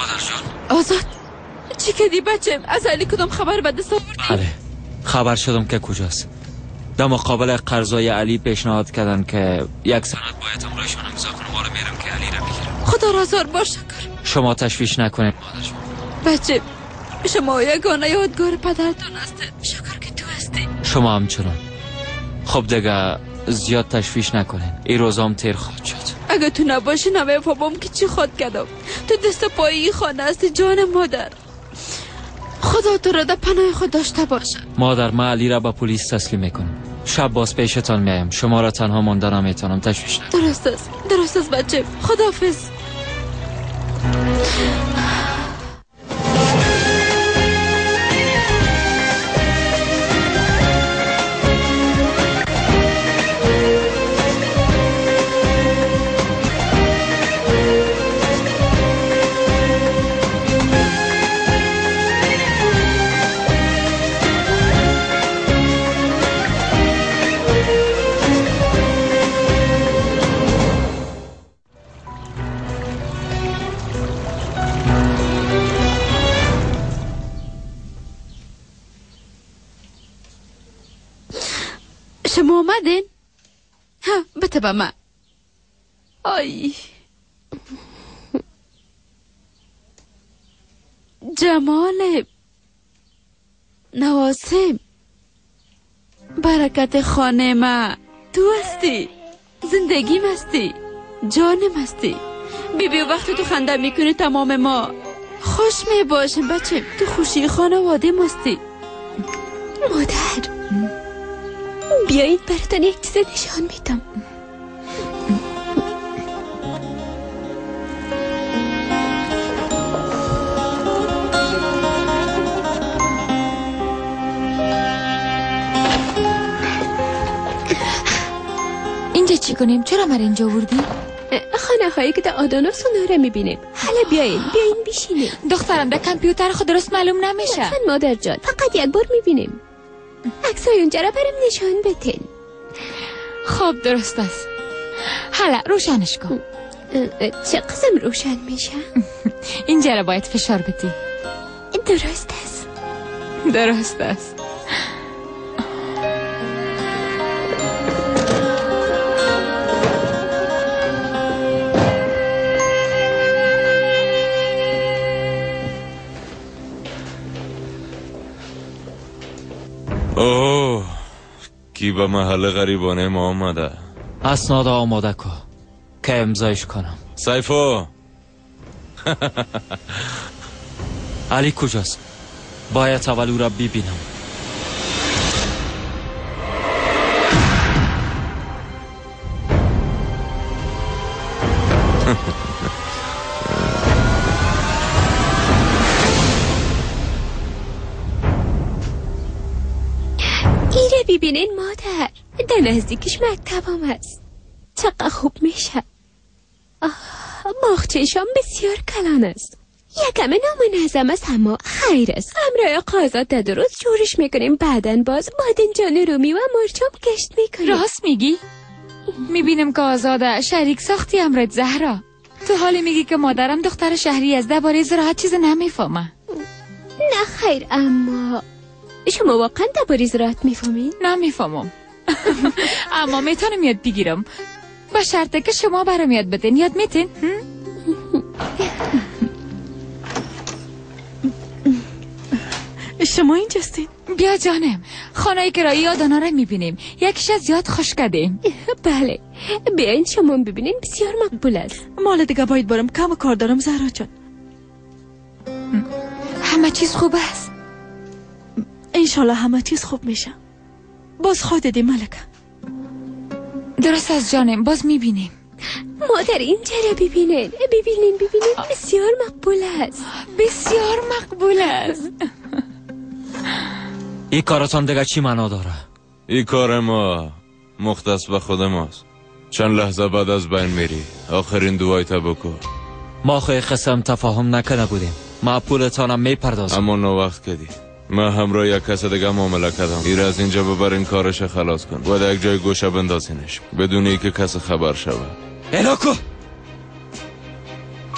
مادر جان. آزاد چی کردی بچه؟ از علی کدام خبر به دست آوردی؟ بله خبر شدم که کجاست. در مقابل قرضای علی پیشنهاد کردن که یک سند باید امرایشان امضا کنم. حالا میرم که علی را بگیرم. خدا را هزار بار شکر. شما تشویش نکنید مادر جان. بچه شما یگانه یادگار پدرتان هستید. شکر که تو هستی. شما همچنان. خب دیگه زیاد تشویش نکنین، این روزام تیر خواهد شد. اگه تو نباشی نمیفهمم که چی خود کردم. تو دست پایی خانه هستی جان مادر. خدا تو را در پناه خود داشته باشه. مادر من علی را به پلیس تسلیم میکنم. شب باز پیشتان میایم. شما را تنها مانده نمیتونم. تشویش نکن. درست است، درست است بچه. خداحافظ. شما آمدین؟ ها بته به من. آی جمال نواسم، برکت خانه ما تو هستی، زندگیم هستی، جانم هستی. بیبی وقتی تو خنده میکنی تمام ما خوش میباشیم بچه. تو خوشی خانواده هستی. مادر بیایید براتون یک چیز نشان میدم. اینجا چی کنیم؟ چرا من اینجا آوردی؟ خانه هایی که در آدانا سونا را میبینیم. حالا بیاین بیاین بشینیم. دخترم در کامپیوتر خود درست معلوم نمیشه. لطفاً مادر جان فقط یک بار میبینیم. عکسای اونجا را برم نشان بتین. خب درست است. حالا روشنش کن. چه قسم روشن میشه؟ اینجا را باید فشار بدی. درست است. درست است. اوه کی به محل غریبانه ما آمده. اسناد آماده کن که امضایش کنم. سیفو. علی کجاست؟ باید اول او را ببینم. ایره ببینین مادر، در نزدیکش مکتبم هست. چقدر خوب میشه. باغچه‌شان بسیار کلان است. یکم نامنظم است اما خیر است. همراه قازات در درست جورش میکنیم. بعدن باز بادنجان رومی و مرچم کشت میکنیم. راست میگی؟ میبینم که آزاده شریک ساختی امرت زهرا. تو حالی میگی که مادرم دختر شهری از درباره زراعت چیز نمیفهمه. نه خیر، اما شما واقعا درباره زراعت میفهمین؟ نمیفهمم. اما میتونم یاد بگیرم، با شرطه که شما برام یاد بدین. یاد میتین؟ شما اینجاستین؟ بیا جانم، خانه کرایی آدانا را میبینیم. یکیش از یاد خوش کردیم. بله بیاین شما ببینین، بسیار مقبول است. مال دیگه باید برم، کم کار دارم زهرا جان. همه چیز خوب است انشالله، همه چیز خوب میشه. باز خود دی ملکه. درست از جانم، باز میبینیم. مادر اینجا را ببینین، ببینین ببینین، بسیار مقبول است. بسیار مقبول است. این کارتان دیگه چی معنا داره؟ این کار ما مختص به خود ماست. چند لحظه بعد از بین میری. آخرین دوای تا بکن. ما خواهی قسم تفاهم نکنه بودیم. ما پولتانم میپردازم. اما نو وقت کدی. من همراه یک کس دیگه معامله کردم. ایر از اینجا ببرین کارش خلاص کن. باید یک جای گوشه بندازینش بدون اینکه کس خبر شود. الاکو.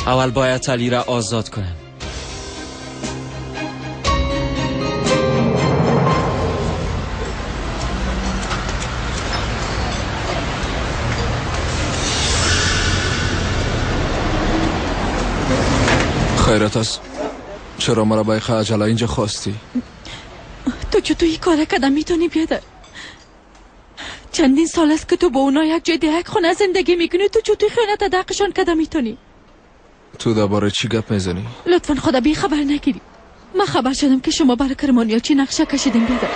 اول باید علی را آزاد کنم. خیرت است، چرا مرا با عجله اینجا خواستی؟ تو چطور این کار کردم میتونی بیادر؟ چندین سال است که تو با اونا یک جای یک خونه زندگی میکنی، تو چطور خیانت در حقشان کردم میتونی؟ تو درباره چی گپ میزنی؟ لطفا خدا بی خبر نگیری. من خبر شدم که شما برای کرمانیا چی نقشه کشیدین بیادر.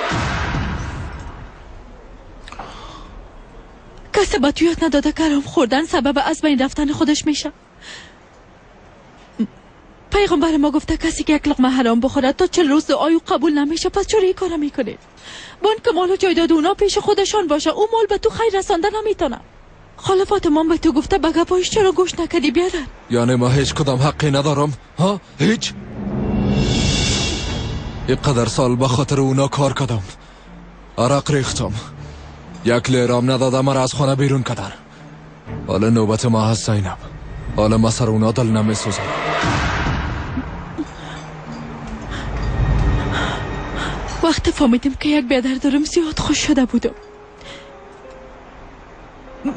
کسی با تو یاد نداده که حرام خوردن سبب از بین رفتن خودش میشه. پیغمبر ما گفته کسی که یک لقمه حرام بخوره تا 40 روز دعای او قبول نمیشه. پس چرا این کارو میکنی؟ بان که مال و جایداد اونا پیش خودشان باشه، او مال به تو خیر رسانده نمیتونه. خاله فاطمه به تو گفته به گپایش چرا گوش نکردی بیادر؟ یعنی ما هیچ کدام حقی ندارم؟ ها؟ هیچ؟ اینقدر سال به خاطر اونا کار کردم، عرق ریختم، یک لیرام ندادم، مرا از خانه بیرون کردن. حالا نوبت ما هست زینب. حالا ما سر اونا دل نمیسوزم. وقتی فهمیدم که یک بیادر دارم زیاد خوش شده بودم.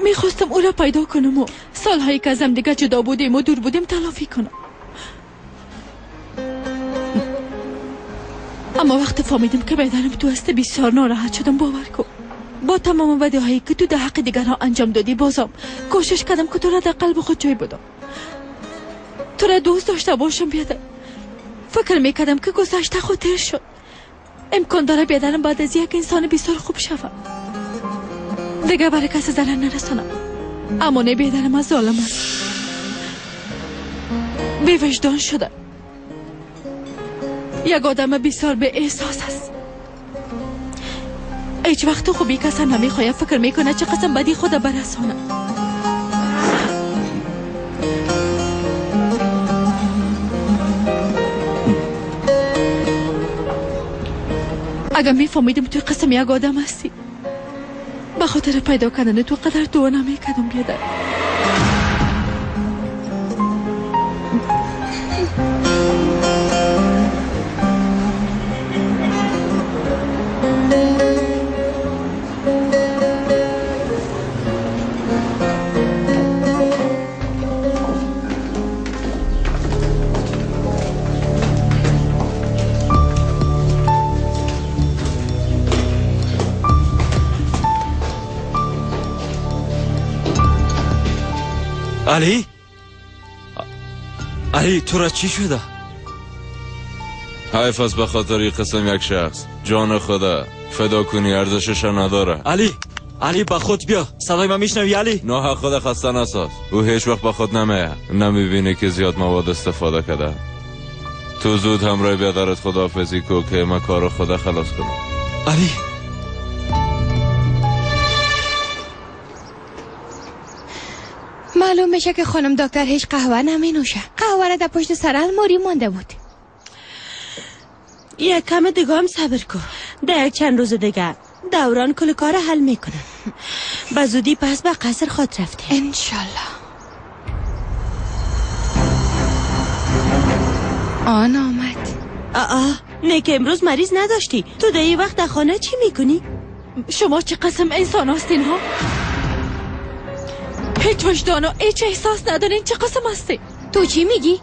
میخواستم او را پیدا کنم و سالهایی که از هم دیگه جدا بودیم و دور بودیم تلافی کنم. اما وقتی فهمیدم که بیادرم تو هست بسیار ناراحت شدم. باور کن با تمام بدیهایی که تو در حق دیگران انجام دادی بازم کوشش کردم که تو را در قلب خود جای بدم، تو را دوست داشته باشم بیادر. فکر میکردم که گذشته خود تیر شد، امکان داره بیادرم بعد از یک انسان بسیار خوب شوم، دیگه برای کسی ضرر نرسانم. اما نه، بیادرم از ظالم است، بی وجدان شده، یک آدم بسیار به احساس است. هیچ وقت خوبی کسی نمیخواه، فکر میکنه چه قسم بدی خود برسانه. اگر میفهمیدم توی قسم یک آدم هستی، به خاطر پیدا کردن تو قدر دعا نمیکردم بیادر. علی؟ علی تو را چی شده؟ حیف است به خاطر قسم یک شخص جان خدا فدا کنی، ارزشش نداره. علی، علی با خود بیا، صدای ما میشنوی علی؟ نه خدا خسته نساز، او هیچ وقت با خود نمیه، نمیبینه که زیاد مواد استفاده کرده. تو زود همراه بیادرت خداحافظی کو که ما کار خدا خلاص کنم. علی معلوم میشه که خانم دکتر هیچ قهوه نمی نوشه. قهوه را در پشت سر الماری مانده بود. یک کم دیگه هم صبر کن، در چند روز دیگه دوران کل کار حل میکنه. به زودی پس به قصر خود رفته انشالله. آن آمد. آه نه که امروز مریض نداشتی. تو در این وقت در خانه چی میکنی؟ شما چه قسم انسان هستین ها؟ هیچ وجدان و هیچ احساس ندارین. چه قسم هستی؟ تو چی میگی؟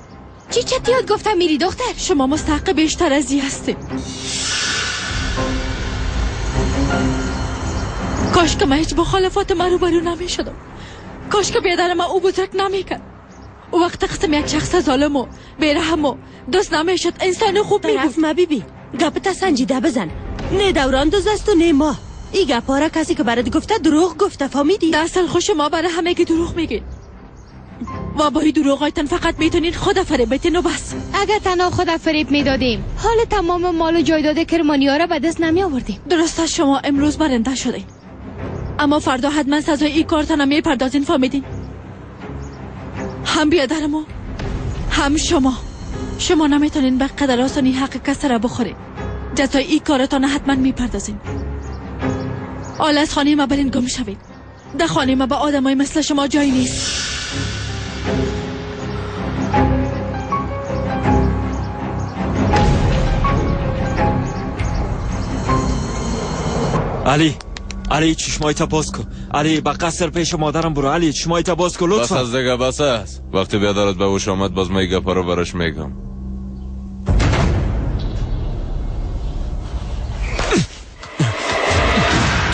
چی چت یاد گفتم میری دختر؟ شما مستحق بیشتر از این هستی. کاش که من هیچ مخالفات من روبرو نمیشدم. کاش که بیادر من او بزرگ نمیکرد. او وقت قسم یک شخص ظالم و بیرحم و دوست نمیشد، انسان خوب میبود. طرف ما بیبی گپت سنجیده بزن. نه دوران دوز است و نه ما. ای گپارا کسی که برات گفته دروغ گفته، فهمیدی؟ در اصل خوش ما برای همه که دروغ میگین و با این دروغایتان فقط میتونین خود فریب بدین و بس. اگر تنها خود فریب میدادیم حال تمام مال و جایداد کرمانیا را به دست نمی آوردیم. درست است شما امروز برنده شدین، اما فردا حتما سزای این کارتان میپردازین، فهمیدین؟ هم بیادر ما هم شما. شما نمیتونین به قدر آسانی حق کسی را بخورین. جزای این کارتان حتما میپردازین. حالا از خانه ما برین گم شوید. در خانه ما به آدمای مثل شما جایی نیست. علی، علی چشمایت باز کن. علی به قصر پیش مادرم برو. علی چشمایت باز کن لطفا. بس از دیگه، بس است. وقتی بیادرت به هوش آمد باز من گپا رو براش میگم.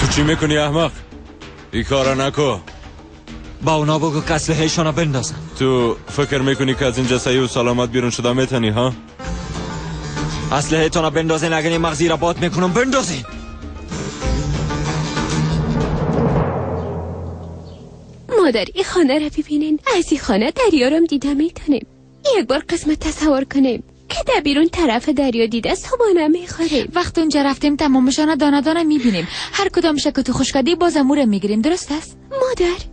تو چی میکنی احمق؟ این کارا نکو. با اونا بگو که اسلحه‌شان بندازن. تو فکر میکنی که از اینجا صحیح و سلامت بیرون شده میتونی ها؟ اسلحه تان بندازین، اگر این مغزی را باد میکنم. بندازین. مادر این خانه را ببینین. از این خانه دریا را دیده میتونیم. یک بار قسمت تصور کنیم که در بیرون طرف دریا دیده صبحانه میخوریم. وقت اونجا رفتیم تمامشان دانه دانه میبینیم. هر کدامش که تو خشکادی باز امور میگیریم. درست است؟ مادر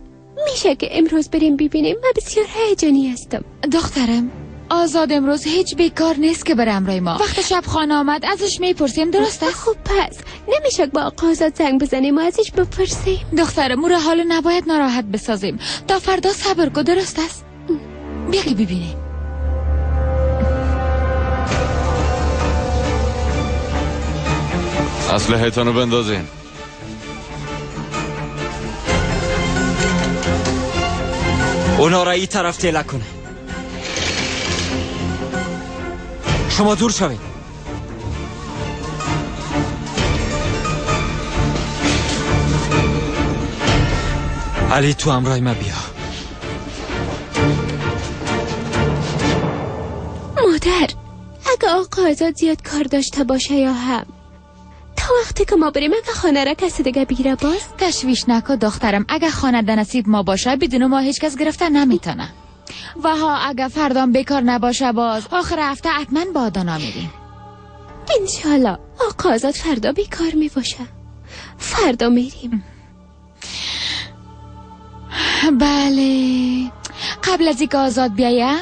میشه که امروز بریم ببینیم؟ من بسیار هیجانی هستم. دخترم آزاد امروز هیچ بیکار نیست که بره امرای ما. وقت شب خانه آمد ازش میپرسیم. درست است؟ خب پس نمیشه با آقا آزاد زنگ بزنیم و ازش بپرسیم؟ دخترم او را حال نباید ناراحت بسازیم. تا فردا صبر کن. درست است؟ بیا که ببینیم. اسلحه‌تان رو بندازین. اونا را این طرف تیله کنه. شما دور شوید. علی تو همراه ما بیا. مادر اگه آقا آزاد زیاد کار داشته باشه یا هم تا وقتی که ما بریم اگه خانه را کسی دیگه بگیره باز؟ تشویش نکن دخترم. اگه خانه در نصیب ما باشه بدون ما هیچ کس گرفته نمیتونه. و ها اگه فردام بیکار نباشه باز آخر هفته حتما با دانا میریم. انشالله آقا آزاد فردا بیکار میباشه. فردا میریم. بله قبل از اینکه آزاد بیایه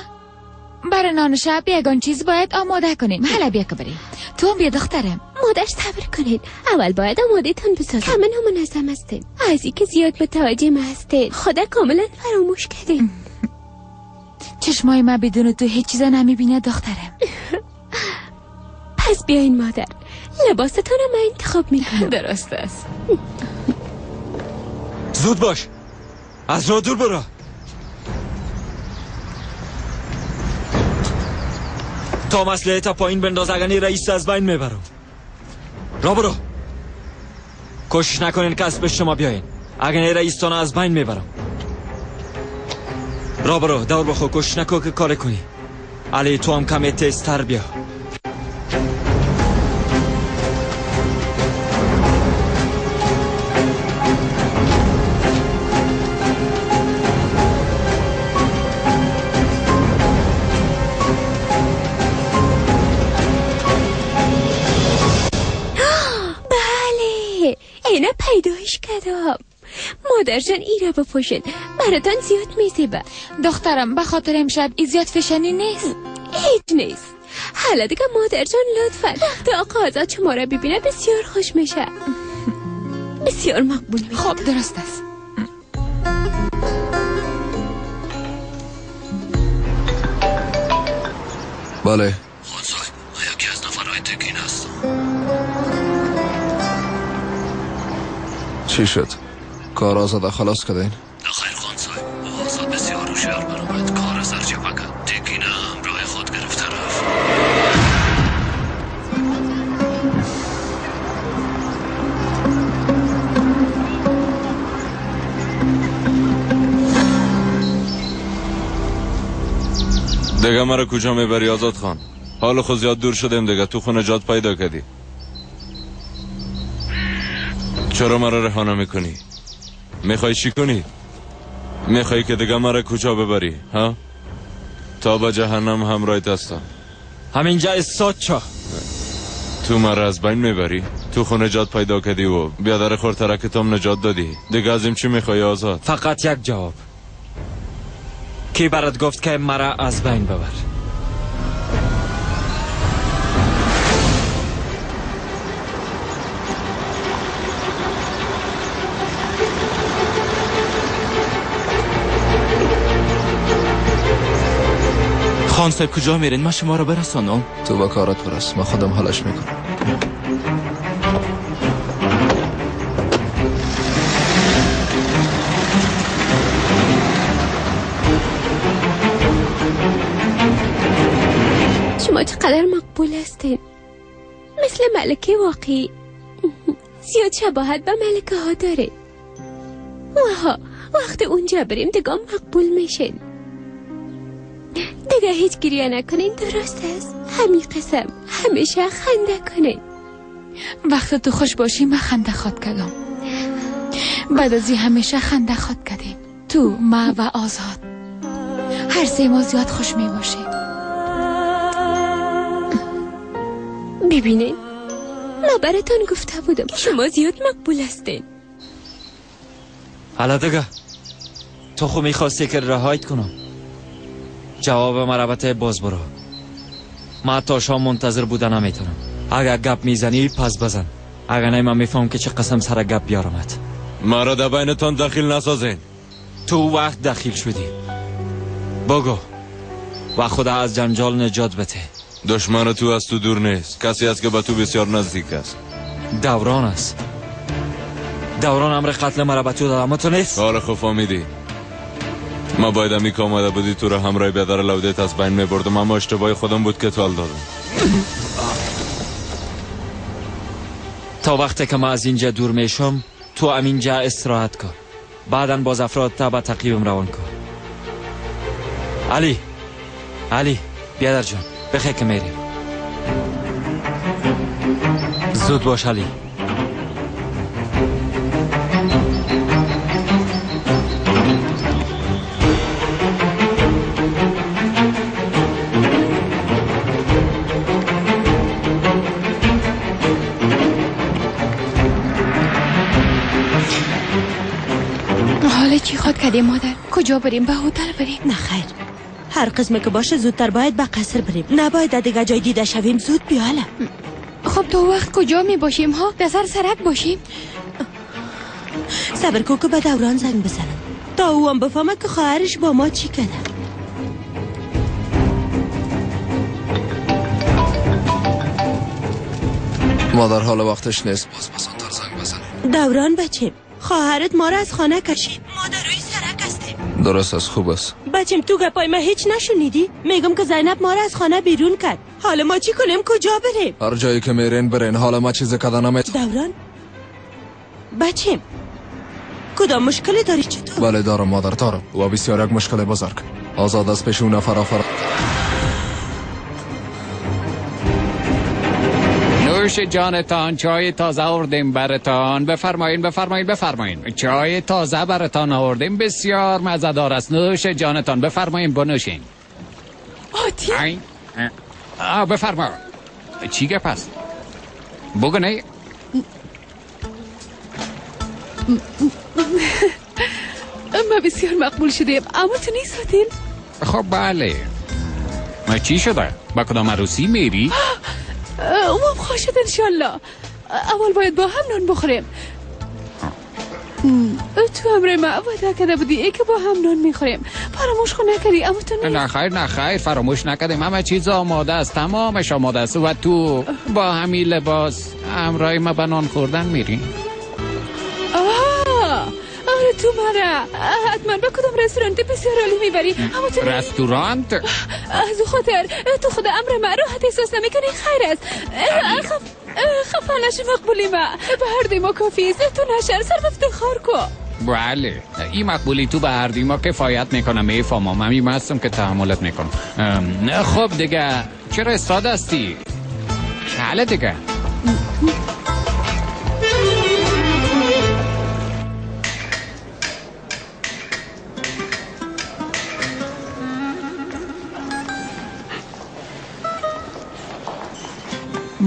برای نان شب یگان چیز باید آماده کنیم. حالا بیا که بریم. تو هم بیا دخترم. مادر صبر کنید. اول باید آماده تان بسازم. کاملا منظم هستین. از اینکه زیاد متوجه ما هستین خدا کاملا فراموش کردین. چشمای من بدون تو هیچ چیز نمیبینه دخترم. پس بیاین مادر لباستان رو من انتخاب میکنم. درست است. زود باش، از راه دور برو. تا مسئله تا پایین بنداز اگه رئیس از بین میبرم. را برو. کوشش نکنین که از پشت شما بیاین، اگه رئیس تان از بین میبرم. را برو، دور بخو، کوشش نکن که کار کنی. علی تو هم کمی تیزتر بیا. اینا پیدایش کردم. مادر جان ایره بپوشید، براتان زیاد میزیبه. دخترم به خاطر امشب ای زیاد فشنی نیست. هیچ نیست. حالا دیگه مادر جان لطفا وقتی آقا آزاد شما را ببینه بسیار خوش میشه، بسیار مقبول میشه. خب درست است. بله خان صاحب، من یکی از نفرهای تکین هستم. چی شد؟ کار آزاده خلاص کردین؟ نه خیر خان صاحب، او آزاد بسیار هوشیار برآمد، کار سرچپه کرد، تکینه همراه خود گرفته رفت. دیگه مرا کجا میبری آزاد خان؟ حال خود زیاد دور شدیم دیگه، تو خونه جات پیدا کردی. چرا مرا رها نمیکنی؟ میخوای چی کنی؟ میخوای که دیگه مرا کجا ببری؟ ها؟ تا به جهنم همراهت هستم. همینجا استاد چا. تو مرا از بین میبری؟ تو خونه نجات پیدا کردی و بیادر خورترکتم نجات دادی، دیگه از این چی میخوای آزاد؟ فقط یک جواب. کی برات گفت که مرا از بین ببر؟ خان صاحب کجا میرین؟ من شما را برسانم. تو با کارت برس، من خودم حالش میکنم. شما چقدر مقبول هستین، مثل ملکه واقعی. زیاد شباهت به ملکه ها داره. وها وقتی اونجا بریم دیگه مقبول میشین. دیگه هیچ گریه نکنین، درست است؟ همین قسم همیشه خنده کنین. وقتی تو خوش باشی من خنده خواد کردم. بعد از این همیشه خنده خواد کردیم، تو، ما و آزاد. هر سه ما زیاد خوش می باشیم. ببینین، ما براتون گفته بودم که شما زیاد مقبول هستین. حالا دیگه تو خو میخواستی که رهایت کنم. جواب مرا باز برو. ما تا شام منتظر بودن نمیتونم. اگر گپ میزنی پس بزن، اگر نه من میفهم که چه قسم سر گپ بیارمت. مرا در بینتان دخیل نسازین. تو وقت دخیل شدی. بگو و خدا از جنجال نجات بده. دشمن تو از تو دور نیست، کسی است که به تو بسیار نزدیک است. دوران است. دوران امر قتل مرا به تو داد، اما تو نیست. کار خو فهمیدی. ما باید امی که آمده بودی تو را همراه بیادر لودیت از بین میبردم، اما اشتباه خودم بود که تال دادم. تا وقتی که ما از اینجا دور میشم تو همینجا استراحت کن، بعدا باز افراد تا به تعقیبم روان کن. علی، علی بیادر جان بخیر که میریم. زود باش علی. حالا چی خواد کردیم مادر؟ کجا بریم؟ به هتل بریم؟ نه خیر، هر قسمه که باشه زودتر باید به قصر بریم. نباید دیگه جای دیده شویم. زود بیا حالا. خب تو وقت کجا می باشیم ها؟ در سر سرک باشیم؟ صبر کو که به دوران زنگ بزنم تا او هم بفهمه که خواهرش با ما چی کرده. مادر حالا وقتش نیست، باز پسانتر زنگ بزنیم. دوران بچه، خواهرت ما را از خانه کشید. ما در روی سرک هستیم. درست است، خوب است. بچم تو گپای ما هیچ نشنیدی؟ میگم که زینب ما را از خانه بیرون کرد. حالا ما چی کنیم؟ کجا بریم؟ هر جایی که میرین برین، حالا ما چیز کردن نمیتونم. دوران بچم کدام مشکلی داری؟ چطور؟ بله دارم مادر، دارم و بسیار یک مشکل بزرگ. آزاد از پیش اون فرافر. نوش جانتان، چای تازه آوردیم براتان. بفرمایین بفرمایین بفرمایین. چای تازه براتان آوردیم، بسیار مزه‌دار است. نوش جانتان، بفرمایین بنوشین. آتی؟ بفرما. چی گپ است؟ بگو نه. ما بسیار مقبول شدیم، اما تو نیست هتل؟ خب بله. ما چی شده؟ با کدام عروسی میری؟ اوم خوش شد انشالله. اول باید با هم نان بخوریم. تو امر ما وعده کرده بودی ای که با هم نان میخوریم. فراموش خو نکردی؟ اما تو نه خیر نه خیر، فراموش نکردیم. همه چیز آماده است، تمامش آماده است. و تو با همین لباس همراه ما به نان خوردن میری؟ آره تو مرا حتما به کدام رستورانت بسیار عالی میبری. اما تو رستورانت؟ از خاطر تو خود امر ما راحت احساس نمیکنی. خیر است، خفه نشی مقبولی ما به هر دوی ما کافی است. تو نشر سر افتخار کو. بله این مقبولی تو به هر دوی ما کفایت میکنم. میفهمم، من هستم که تحملت میکنم. خب دیگه چرا استاد هستی؟ حالا دیگه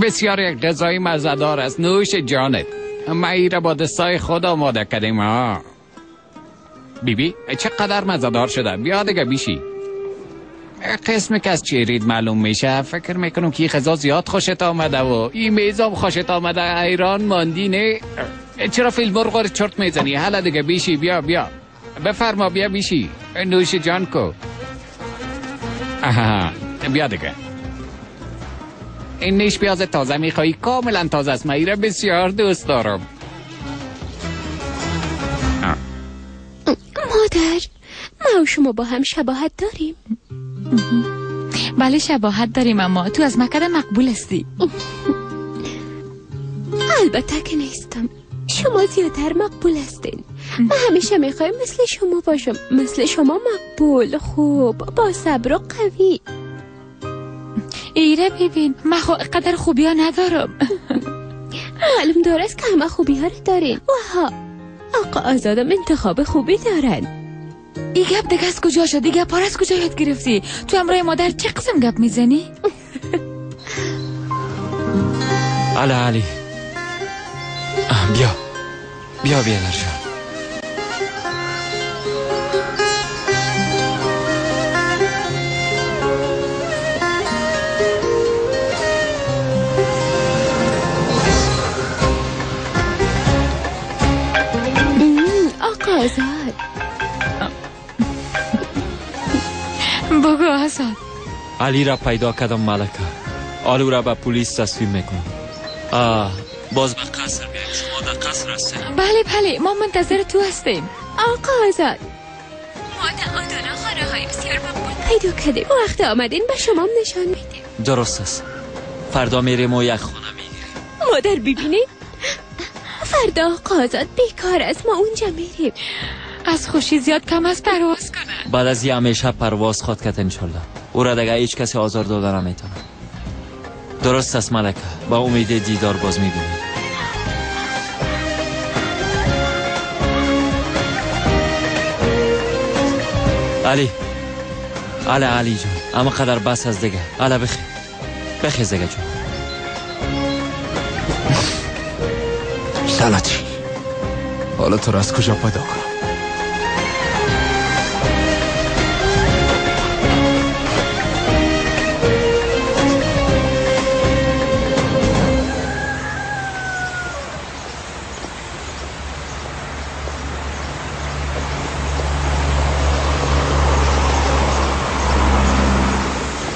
بسیار یک غذای مزه‌دار است. نوش جانت. ما ای را با دستای خود آماده کردیم. ها بیبی چقدر مزه‌دار شده. بیا دیگه بیشی. قسم که از چهرید معلوم میشه فکر میکنم که این غذا زیاد خوشت آمده و این میزام خوشت آمده. حیران ماندی نه؟ چرا فیلم مرغ چرت میزنی؟ حالا دیگه بیشی. بیا بیا بفرما، بیا بیشی. نوش جان کو. آها بیا دیگه. این نیش پیاز تازه میخوایی؟ کاملا تازه است. من ایره بسیار دوست دارم. مادر ما و شما با هم شباهت داریم. بله شباهت داریم، اما تو از مکده مقبول هستی. البته که نیستم، شما زیادتر مقبول هستین. من همیشه میخوایم مثل شما باشم، مثل شما مقبول، خوب، با صبر و قوی. ایره ببین، من قدر خوبی ها ندارم. معلوم داره است که همه خوبی ها رو دارین. وها آقا آزادم انتخاب خوبی دارن. ای گپ دیگه از کجا شد؟ دیگه پار از کجا یاد گرفتی؟ تو امرای مادر چه قسم گپ میزنی؟ علی علی بیا بیا بیا در جان. آقا آزاد. بگو آزاد. علی را پیدا کردم ملکه. آلو را به پلیس تسلیم میکنم. باز به قصر بیایم. شما در قصر هستید؟ بله بله، ما منتظر تو هستیم. آقا آزاد، ما در آدانا خانه های بسیار مقبول پیدا کردیم. وقت آمدین به شما نشان میدیم. درست است، فردا میریم و یک خانه میگیریم. مادر ببینید، فردا آقا آزاد بیکار است، ما اونجا میریم. از خوشی زیاد کم از پرواز کنه. بعد از یه همیشه پرواز خواد کرد انشالله. او را دیگه هیچ کسی آزار داده نمیتونه. درست است ملکه، با امید دیدار باز میبینیم. علی علی علی جان، اما قدر بس از دیگه. علی بخیر بخیر دیگه جان. سلطی حالا تو را از کجا پیدا کنم؟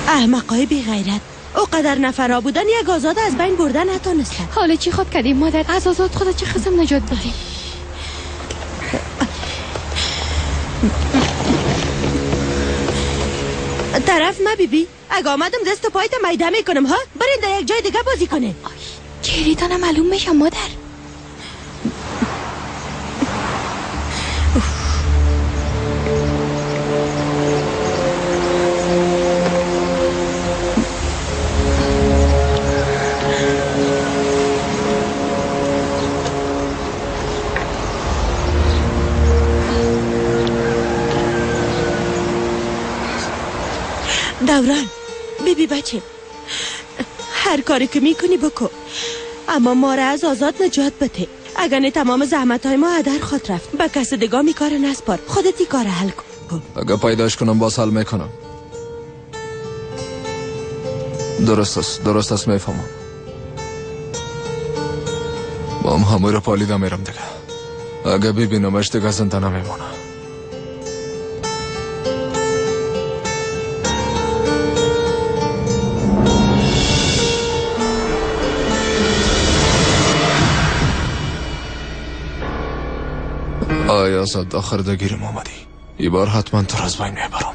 احمقای بی غیرت، او قدر نفرا بودن یک آزاد از بین بردن نتونستن. حالا چی خود کردیم مادر؟ از آزاد خدا چه قسم نجات دادیم؟ طرف ما بیبی، اگه آمدم دست و پایت میده میکنم ها. برین در یک جای دیگه بازی کنین. چهریتانم معلوم میشم مادر. دوران بیبی بچه، هر کاری که میکنی بکن، اما ما را از آزاد نجات بده. اگر نه تمام زحمت های ما هدر خود رفت. به کس دیگه می کار نسپار، خودت کار حل کن. اگه پیداش کنم باز حل میکنم. درست است، درست است، میفهمم. با هم همه رو پالیده میرم دیگه. اگه ببینمش دیگه زنده نمیمونه. آیا آزاد، آخر دگیرم آمدی. ای بار حتما تو را از بین میبرم.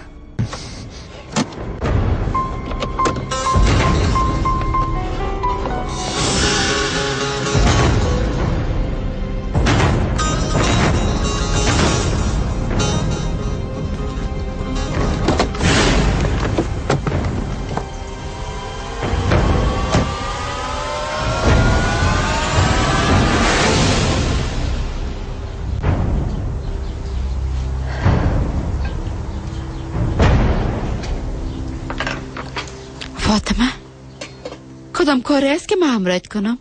فاطمه، کدام کاری است که من همراهت کنم؟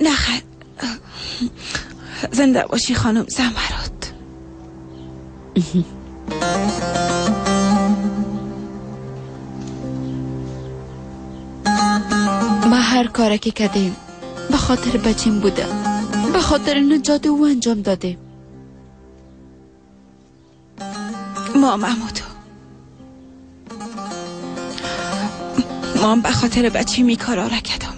نه خیر، زنده باشی خانم زمرد. ما هر کاری که کردیم به خاطر بچیم بوده، به خاطر نجات او انجام دادیم. ما محمودو، ما به خاطر بچه می کارا را کردم.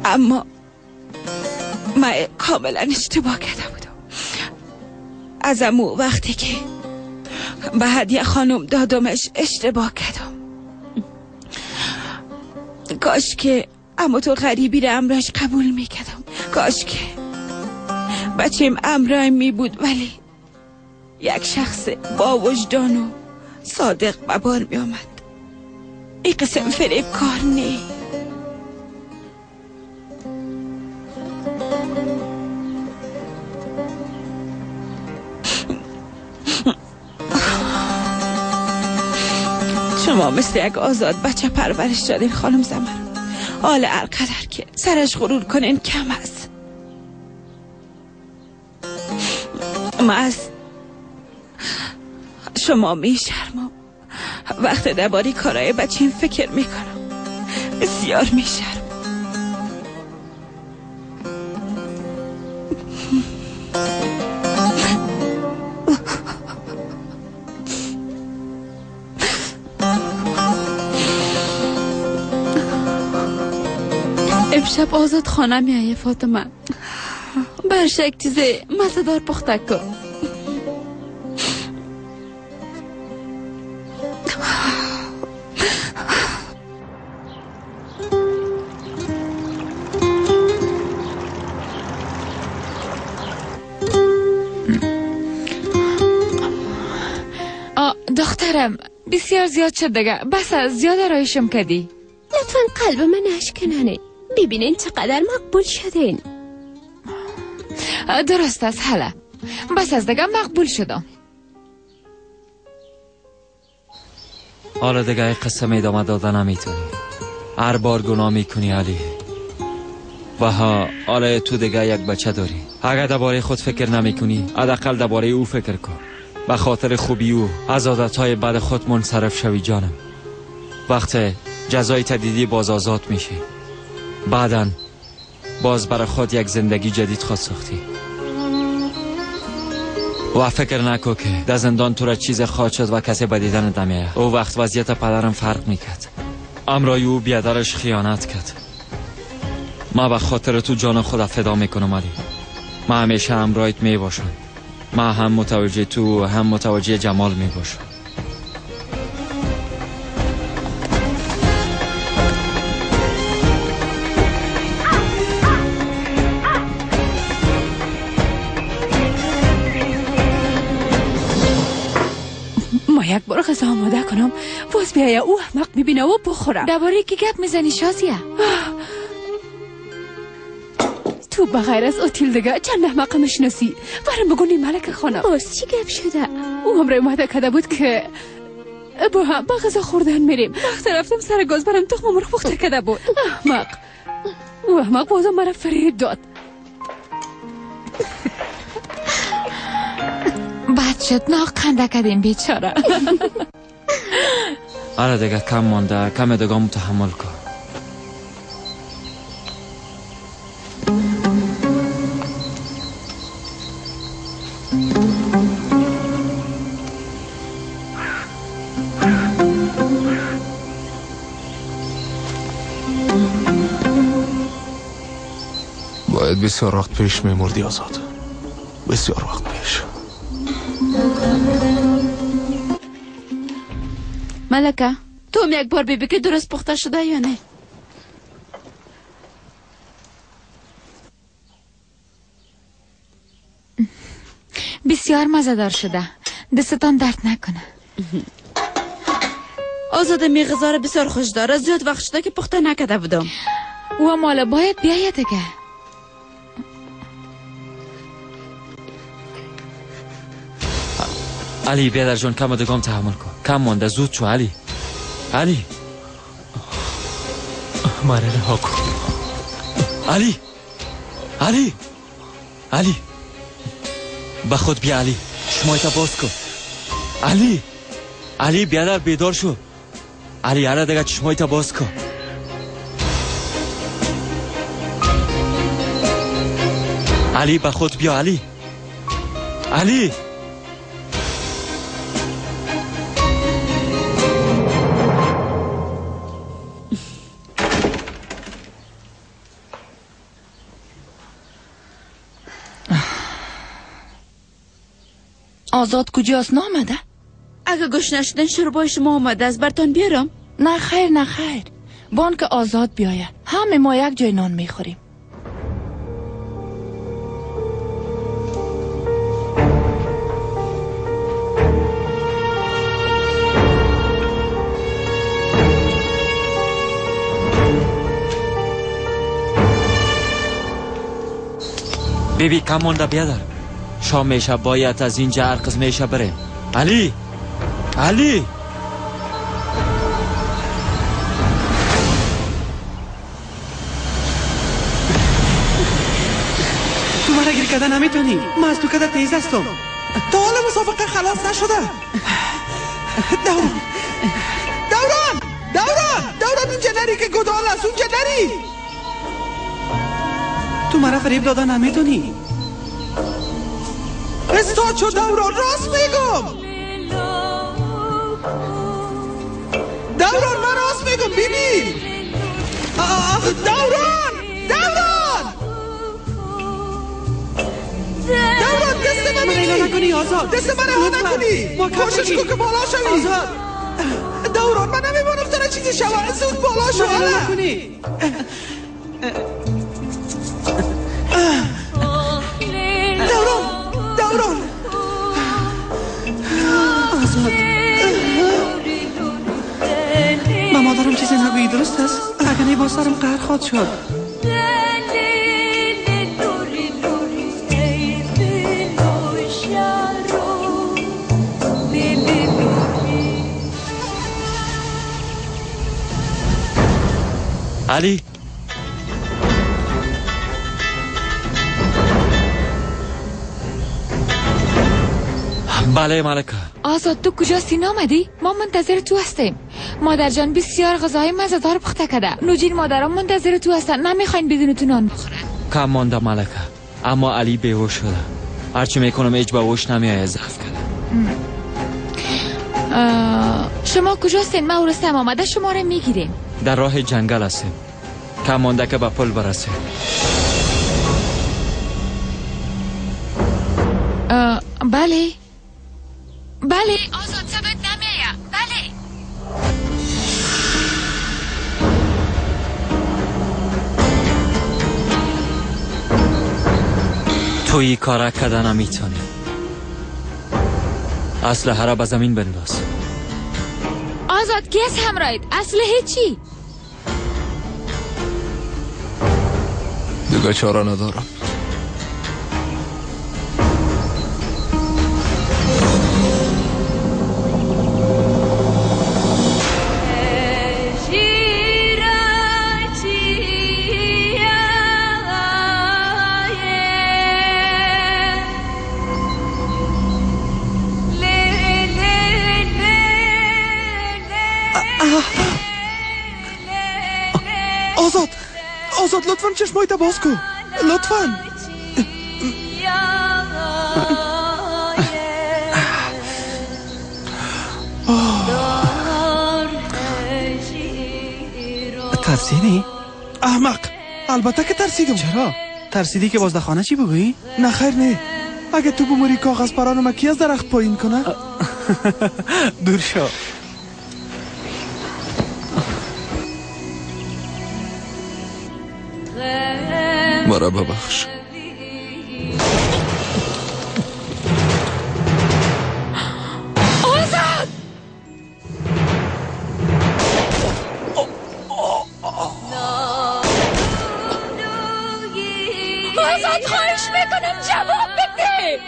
اما من کاملا اشتباه کرده بودم. از امو وقتی که به هدیه خانم دادمش اشتباه کردم. کاش که اما تو غریبی را امرش قبول میکردم. کاش که بچیم امرای می بود، ولی یک شخص با وجدان و صادق به بار می آمد. این قسم فریب کار نی. شما مثل یک آزاد بچه پرورش دادین خانم زمر. حال هر قدر که سرش غرور کنین کم است. ما از شما میشرمم. وقت درباره کارهای بچیم فکر میکنم، بسیار میشرمم. امشب آزاد خانه میایه فاطمه. برش یک چیز مزه‌دار پخته کن. دخترم بسیار زیاد شد دیگه، بس زیاد رایشم کردی. لطفا قلب من نشکنانه. ببینین چقدر مقبول شدین. درست است، حالا بس از دیگه مقبول شدم. حالا دیگه قصه ادامه داده نمیتونی. هر بار گناه میکنی علی. و ها حالا تو دیگه یک بچه داری. اگر درباره خود فکر نمیکنی حداقل درباره او فکر کن. به خاطر خوبی او از عادتهای بد خود منصرف شوی جانم. وقت جزای تدیدی باز آزاد میشی. بعداً باز برای خود یک زندگی جدید خود ساختی. و فکر نکن که در زندان تو را چیز خواهد شد و کسی به دیدن نمیاد. او وقت وضعیت پدرم فرق میکرد. امرای او بیادرش خیانت کرد. ما به خاطر تو جان خود فدا میکنم علی. ما همیشه همراهت میباشم. ما هم متوجه تو و هم متوجه جمال میباشم. ما یک بار غذا آماده کنم باز بیایه او احمق میبینه و بخورم. درباره کی گپ میزنی شازیه؟ تو بغیر از اوتیل دیگه چند احمق میشناسی؟ برام بگو ملک خانم باز چی گپ شده؟ او همراه اومده کرده بود که با هم با غذا خوردن میریم. وقت رفتم سر گاز برام تخم مرغ پخته کرده بود. احمق، او احمق بازم مرا فریب داد. بد شد ناقنده کردیم بیچاره. آره دیگه کم مانده، کم دیگه متحمل کن. باید بسیار وقت پیش میمردی آزاد، بسیار وقت پیش. ملکه تو هم یک بار ببین که درست پخته شده یا نه. بسیار مزه‌دار شده، دستتان درد نکنه. آزاد می غذا را بسیار خوش داره، زیاد وقت شده که پخته نکرده بودم. و مالا باید بیاید دیگه. علی بیادر جان کم دیگم تحمل کن، کم مانده، زود شو علی. علی مرا رها کن. علی علی علی به خود بیا علی، چشمایت باز کن. علی علی بیادر بیدار شو. علی علی دیگه چشمایت باز کن. علی به خود بیا. علی علی آزاد کجاست؟ نامده؟ اگه گوش نشدن شربای شما آمده است، برتان بیارم؟ نه خیر نه خیر، بانک آزاد بیاید، همه ما یک جای نان میخوریم. بیبی کم مونده بیادر، شام میشه، باید از اینجا هر قسم میشه بریم. علی، علی، تو مرا گیر کردن نمیتونی، من از تو کده تیز هستم. تا حالا مسابقه خلاص نشده. دوران دوران دوران دوران، اونجا نری که گدال است، اونجا نری. تو مرا فریب دادن نمیتونی. استاد شو دوران، راست میگم دوران، من راست میگم بیبی. دوران دوران دوران، دست من بگی نکنی آزاد، دست من رها نکنی، کوشش کن که بالا شوی. آزاد دوران، من نمیمانم تنها چیزی شود، زود بالا شو. نکنی دوران دوران. آزاد، من مادرم چیزی نگویی درست است؟ اگر نه با سرم قهر خواهد شد. علی، بله ملکه. آزاد تو کجاستی نامدی؟ ما منتظر تو هستیم. مادر جان بسیار غذای مزه‌دار پخته کرده. نوجین مادران منتظر تو هستن، نمیخواین بدون تو نان بخورن. کم مانده ملکه، اما علی بیهوش شده. هرچی میکنم هیچ به هوش نمیآید، ضعف کرده. شما کجاستین؟ ما ورستم آمده شما را میگیریم. در راه جنگل هستیم، کم مانده که به پل برسیم. بله بله آزاد، صدات نمیآید. بله تو این کارا کردن نمیتونی. اسلحه را به زمین بنداز. آزاد کی از همراهیت؟ اسلحه چی؟ دیگه چاره ندارم. آزاد آزاد، لطفا چشمایت باز کن، لطفا. ترسیدی؟ احمق، البته که ترسیدم. چرا؟ ترسیدی که باز در خانه چی بگویی؟ نه خیر نه، اگه تو بموری کاغذ پرانم کی از درخت پایین کنه؟ دور شو. مرا ببخش. آزاد، آزاد خواهش میکنم جواب بده.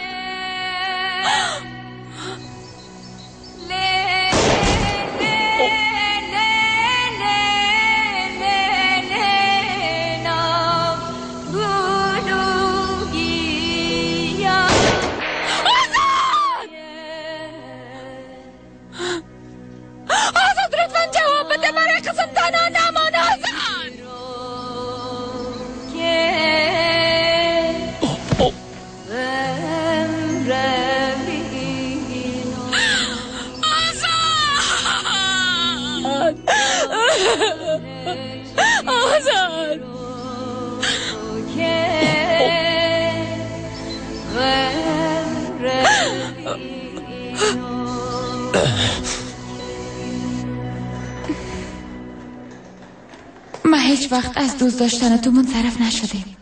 ما هیچ وقت از دوست داشتن تو منصرف نشدیم.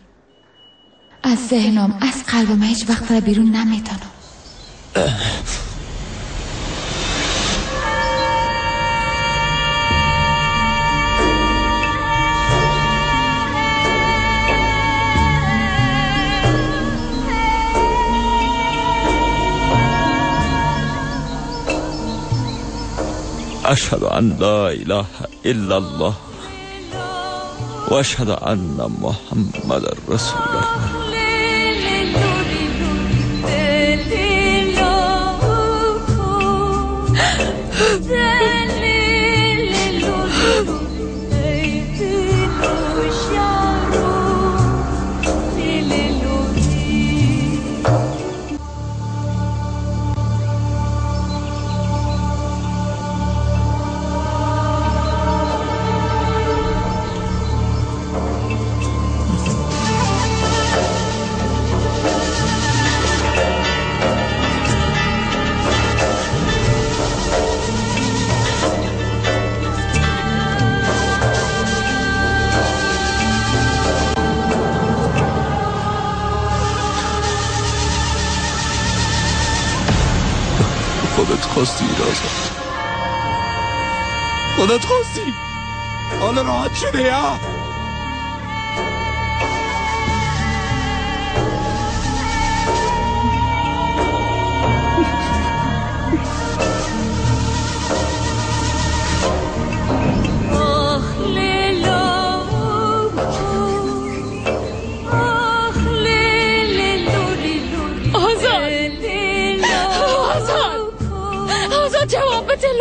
از ذهنم، از قلبم هیچ وقت را بیرون نمیتونم. أشهد أن لا إله إلا الله وأشهد أن محمد رسول الله. خودت خواستی رازا، خودت خواستی، حالا راحت شده یا؟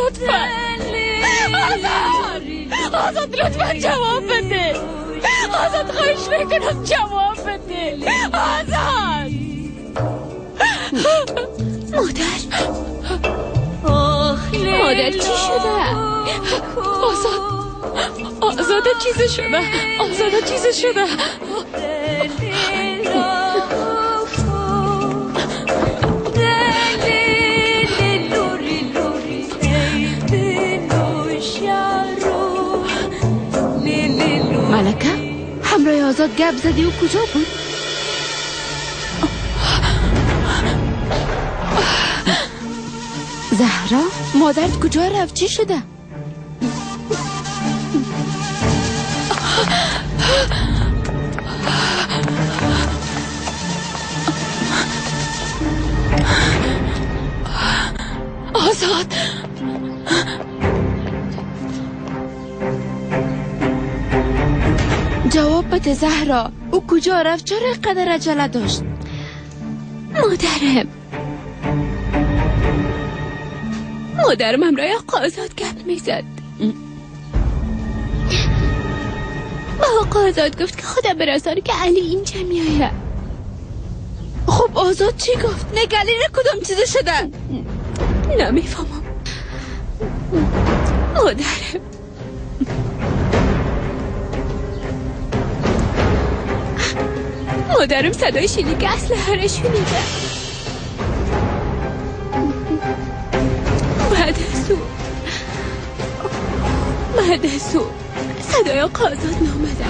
لطفا آزاد، آزاد لطفا جواب بده. آزاد خواهش میکنم جواب بده. آزاد. مادر، مادر چی شده؟ آزاد، آزاد چیزی شده، آزاد چیزی شده. ملکه همراه آزاد گپ زدی و کجا بود؟ زهرا مادرت کجا رفت؟ چی شده؟ آزاد، جواب بده زهرا، او کجا رفت؟ چرا اینقدر عجله داشت؟ مادرم، مادرم همراه آقا آزاد گپ میزد. با آقا آزاد گفت که خودم برسانه که علی اینجا میآید. خب آزاد چی گفت؟ نگلی را کدام چیز شده؟ نمیفهمم مادرم. مادرم صدای شلیک اسلحه را شنیده. بعد از او صدای آقا آزاد نامده.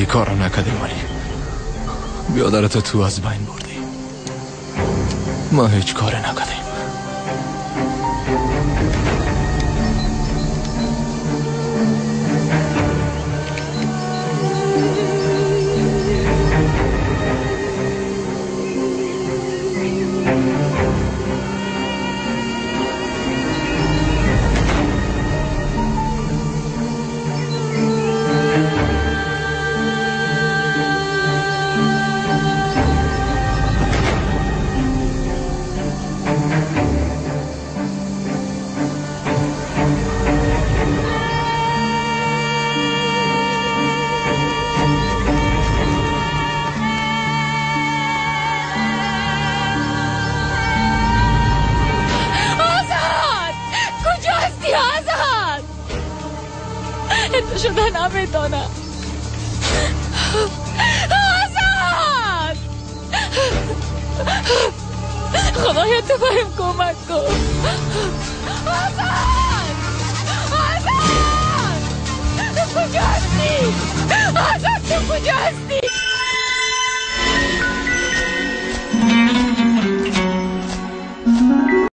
کارم نکردیم ولی بیادرت تو از بین بردی. ما هیچ کار نکردیم. نمیتونه. آزاد، خدایا تو بهم کمک کن. آزاد.